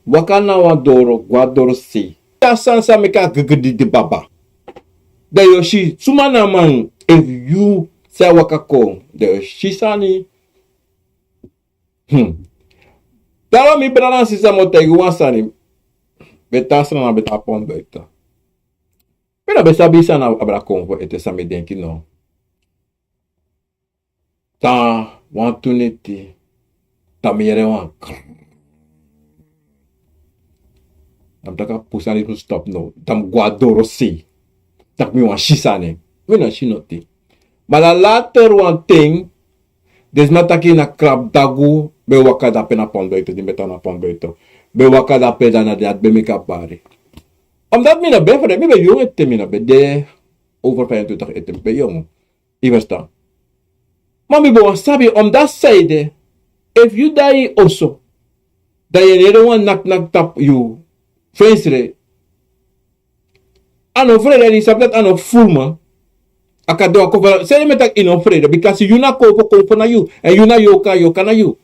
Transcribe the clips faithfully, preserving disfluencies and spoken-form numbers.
Waka na wan doro, go a doro sei. A sani san meki a gegedidi baba. Dan yu o si, suma na a man, efu yu sa waka kon, dan yu o si sani. Hmm. Daarom mi brada nanga sisa, mi o taigi wan sani. Ben tan srana, ben tan pon buiten. Mi no ben sabi san na abra konfo ete, san mi denki no. Tan wantu neti, dan mi yere wan kr-, dan mi taki a puru sani mus stop now. Dan mi go a doro sei. Taki mi wani si sani. Mi no si noti. Ma dan later wan ten, den sma taki na krabdagu ben waka dape na pon buiten, di mi ben tan na pon buiten. Ben waka dape, dan na dati ben meki a bari. Omdat mi no ben fre, mi ben yongu ete, mi no ben de over vijfentwintig ete, mi ben yongu. Yu e ferstan? Ma mi ben wani sabi, omdat san ede, efu yu de na yu oso, dan yu e yere wan naknak tapu yu fensre. A no frede, èn yu sabi dati a no furu man. A kan de wan konfo, san ede mi e taki yu no frede, bikasi yu na konfo, konfo na yu, èn yu na yorka, yorka na yu.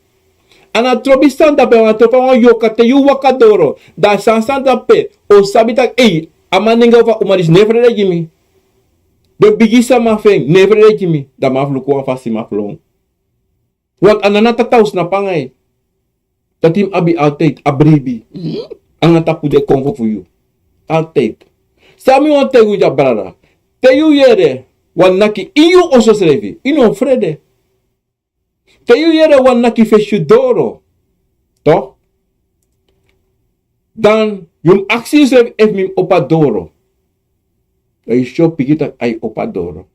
A na trobi sani dape, a na trobi wan yorka te yu waka doro, dan a sani sani dape, o sabi taki, ei, a manenge ofu a uman disi no e frede gi mi. Den bigi sama fu en no e frede gi mi, dan mi abi fu luku wan fasi, mi abi fu lon. Want a no na tata o snapu anga yu. Dati yu mus abi altijd, a bribi. Anga tapu den konfo fu yu. Altijd. San mi wani taigi yu dya brada. Te yu yere wan naki ini yu oso srefi, yu no frede. Te yu yere wan naki fesi yu doro, toch? Dan yu mus aksi yusrefi efu mi mus opo a doro. Dan yu si yu o piki taki a e opo a doro.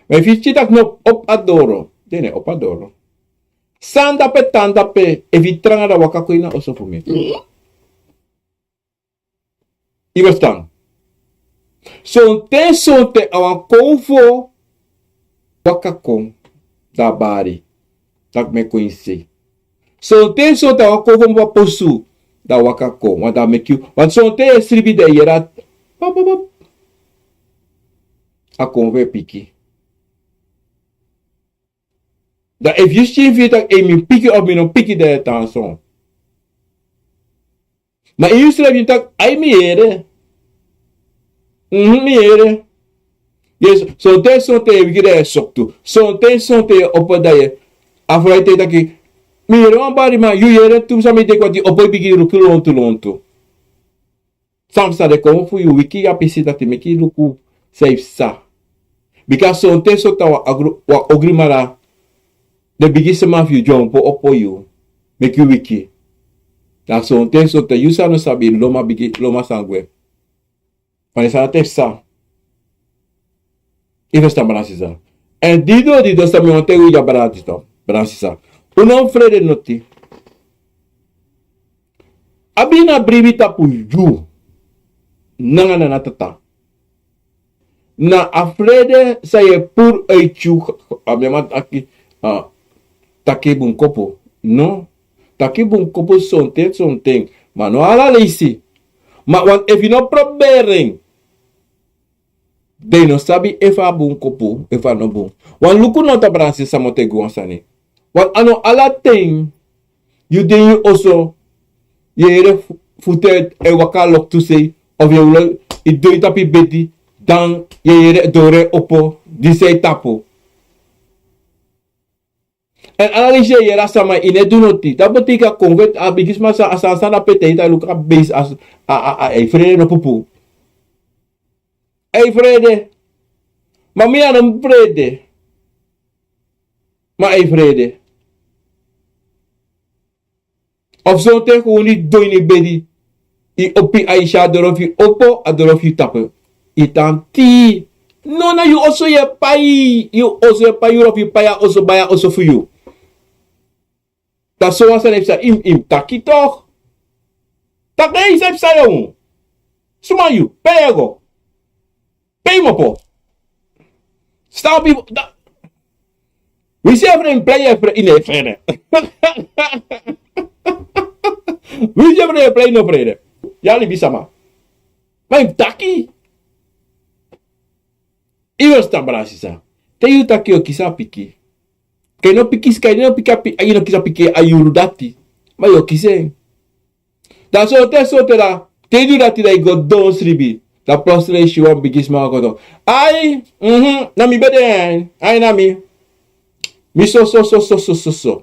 Ma efu yu si taki no opo a doro, den no e opo a doro. San dape, tan dape, efu yu tranga dan waka kon ini a oso fu mi. Yu e ferstan? Sonten, sonten a wan konfo waka kon, dan a bari, taki mi e kon ini sei. Sonten, sonten a wan konfo mu a posu, dan a waka kon, want dan a meki yu, want sonten yu e sribi dan yu yere a pap, pap, pap. A konfo e piki. Dan efu yu si fu yu taki, ei, mi piki of mi no piki, dan yu e tan so. Ma yu srefi taki, ai, mi yere. Mhm, mi yere. Yes, sonten, sonten yu e wiki dan yu e soktu. Sonten, sonten yu e opo dan yu e, a frow e taki, mi yere wan bari, ma yu yere tu san mi denki, want yu opo yu bigin luku lontu lontu. San psa? Den konfo fu yu wiki yu a pisi dati, meki yu luku san yu psa. Bika sonten sonten a wan agru-, wan ogri mara, den bigi sama fu yu dyompo opo yu, meki yu wiki. Dan sonten sonten yu san no sabi, lon man bigi, lon man san gwe. Ma den sani dati e psa. Yu e ferstan, brada nanga sisa? Èn dido, dido, san mi wani taigi yu dya, brada nanga sisa, brada nanga sisa. Un no mus frede noti. Abi na bribi tapu yu nanga na tata. Na a frede san yu e puru uiti yu, a mi e man taki, a, taki bunkopu. No. Taki bunkopu sonten, sonten. Ma no ala leisi. Ma want efu yu no proberi en, dan yu no sabi efu a bunkopu, efu a no bun. Want luku now, brada nanga sisa, mi o taigi yu wan sani. Want a no ala ten yu de ini yu oso, yu e yere fu-, futu e waka loktu sei, of yu e doi tapu yu bedi, dan yu e yere doro e opo, disi e tapu. Èn ala leisi yu e yere a sama, yu no e du noti. Dati betekent a konfo, a bigisma san, a sani san dape, te yu e luku a beisi, a, a, a, a e frede no pupu. A e frede. Ma mi a no mus frede. Ma a e frede. Of sonten kon yu doi ini bedi, yu opo, a e si a doro fu yu opo, a doro fu yu tapu. Yu tan tii. No, na yu oso yu e pai, yu oso yu e pai, yu oso yu e pai, a oso bai a oso fu yu. Dan sowan sani e psa, yu mus, yu mus taki toch. Taki, ei, san e psa, yongu? Suma yu, pe yu e go? Pe yu mus opo? Stop yu, da-, winsi yu e frede, pe yu e frede, yu no e frede. Winsi yu e frede, pe yu no frede. Yu a libisama. Ma yu mus taki. Yu e ferstan, brada nanga sisa? Te yu taki yu o kisi a pikin. Kan yu no piki, kan yu no piki a pi-, yu no kisi a pikin a yuru dati. Ma yu o kisi en. Dan sonten sonten dan te yu du dati dan yu go don sribi. Dan plotseling yu si wan bigisma kon. Ai, mhm, na mi ben de ya. Ai, na mi. Mi so so so so so so so.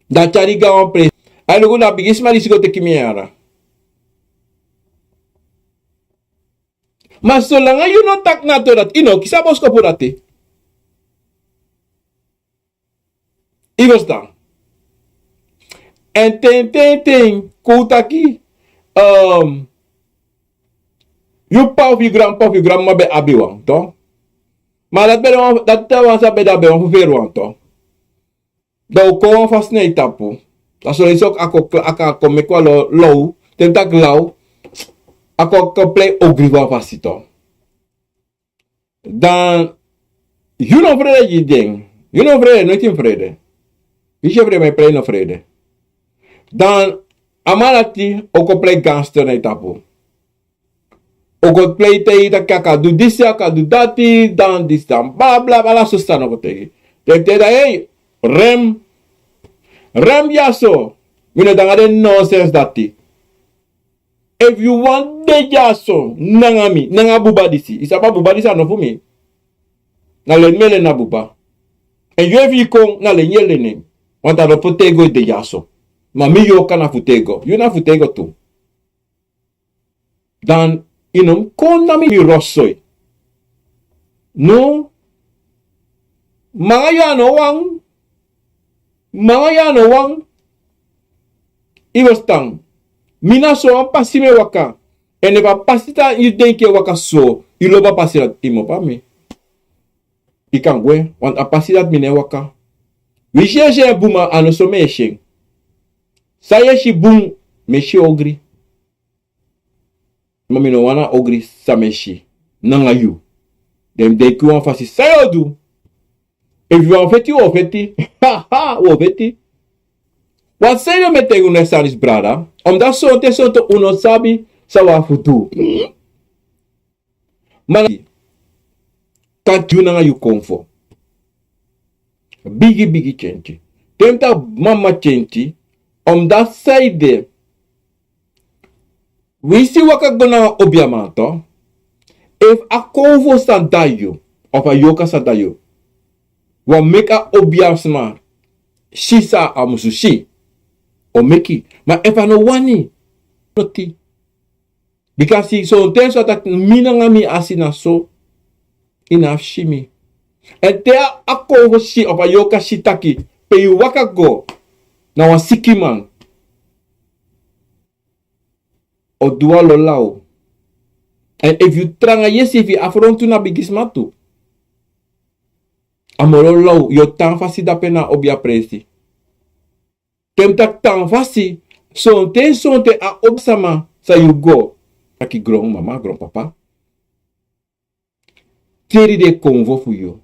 Dan a tyari yu go na wan presi. Ai, luku, na bigisma disi go teki mi yara. Ma solanga yu no taki na tori dati, yu no kisi a boskopu dati. Yu ferstan? Èn ten ten ten kon un taki, ehm, yu p'pa of yu granp'pa of yu granmama ben abi wan, to? Ma dati ben de wan, dati wan san ben de, a ben wan fu feri wan, to? Dan un kon wan fasi na yu tapu. Dan soleisi a kon, a kon meki wan lo-, low. Te mi taki low, a kon, kon prei ogri fu wan fasi, to. Dan yu no frede gi den. Yu no frede, noiti mi frede. Yu si frede, ma yu prei no frede. Dan a man dati o kon prei gangster na yu tapu. O kon prei taigi yu taki a kan du disi, a kan du dati, dan disi, dan bla bla bla, so sani o kon taigi. Te, te dan, hei, rem. Rem dyaso. Mi no de nanga den nonsens dati. Efu yu wani de dyaso nanga mi, nanga buba disi. Yu sabi a buba disi a no fu mi. Na leni mi e leni a buba. Èn yu, efu yu kon, na leni yu e leni en. Want a no fu tego yu de dyaso. Ma mi, yu o kan na fu tego. Yu na fu tego tu. Dan yu no mu kon na mi, mi rosoi. No. Manga, yu a no wan. Manga, yu a no wan. Yu ferstan? Mi, na so wan pasi mi e waka. Èn efu a pasi san yu denki e waka so, yu lobi a pasi dati, yu mu opo a mi. Yu kan gwe, want a pasi dati mi no e waka. Winsi yu e si en bun, ma a no so mi e si en. San yu e si bun, mi e si ogri. Ma mi no wani a ogri san mi e si nanga yu. Den mi denki wan fasi san yu o du. Efu yu wani feti, wi o feti. Ha, ha, wi o feti. Wan sani mi e taigi unu, e sani disi, brada. Omdat sonten sonten un no sabi san un abi fu du. Ma na kan yu nanga yu konfo. Bigi bigi kenki. Te mi taki mama kenki, omdat san ede, winsi yu waka go na wan obiaman, to, efu a konfo san de na yu, of a yorka san de na yu, wan meki a obiasma si san a musu si, o meki. Ma efu a no wani, noti. Bika si sonten so a taki mi nanga mi asi na so, yu no abi fu si mi. Èn te a, a konfo si of a yorka si taki pe yu waka go na wan sikiman, o du wan lo law. Èn efu yu tranga yesi, efu yu afrontu na bigisma tu, a moro law, yu o tan fasi dape na obiapresi. Te mi taki tan fasi, sonten sonten a obiasma san yu go, taki gronmama, gronpapa, teri den konfo fu yu.